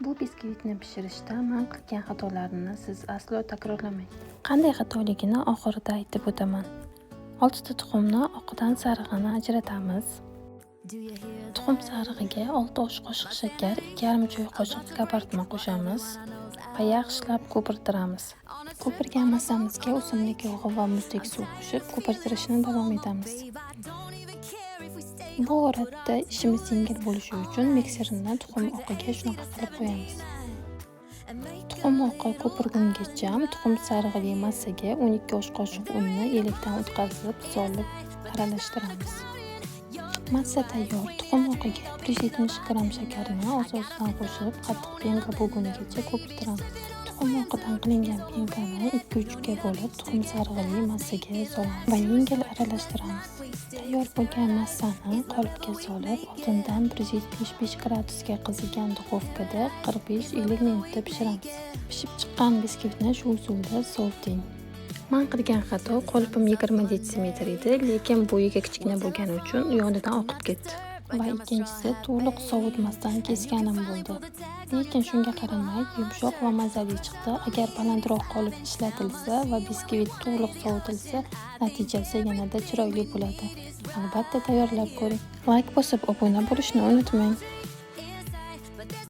Bu biskvitni pishirishda man qilgan xatolarni siz aslo takrorlamang. Qanday xatoligini oxirida aytib o'taman. 6 ta tuxumni oqidan sarig'ini ajratamiz. Tuxum sarig'iga 6 osh qoshiq shakar, 2,5 choy qoshiq kabartma qo'shamiz va yaxshilab ko'pirtiramiz. Ko'pirgan massamizga o'simlik yog'i va muzdek suv qo'shib ko'pirtirishni davom etamiz. Bu orada ishimiz yengil bo'lishi uchun mikserni tuxum oqiga shunaqa qilib qo'yamiz. Tuxum oqi ko'pirgungacha tuxum sarig'ili massaga 12 osh qoshiq unni elakdan o'tkazib solib aralashtiramiz. Massa tayyor. Tuxum oqiga 170 gramm shakarni oz-ozdan qo'shib, qattiq пенка bo'lgunigacha ko'pirtiramiz. Tuxum oqidan qilingan пенка ni 2-3 ga bo'lib, tuxum sarig'ili massaga solamiz va yengil aralashtiramiz. Tayyor bo'lgan massani qolipga solib, oldindan 175 gradusga qizigan duxovkada 45-50 minutda pishiramiz. Pishib chiqqan biskvitni shu usulda soviting. Man qilgan xato: qolipim 20 detsimetr edi, lekin bo'yiga kichkina bo'lgani uchun yonidan oqib ketdi. Va ikkinchisi, to'liq sovutmasdan kesganim bo'ldi. Lekin shunga qaramay, yumshoq va mazali chiqdi. Agar balandroq qolip ishlatilsa va biskvit to'liq sovitilsa, natijasi yanada chiroyli bo'ladi. Albatta tayyorlab ko'ring. Layk bosib, obuna bo'lishni unutmang.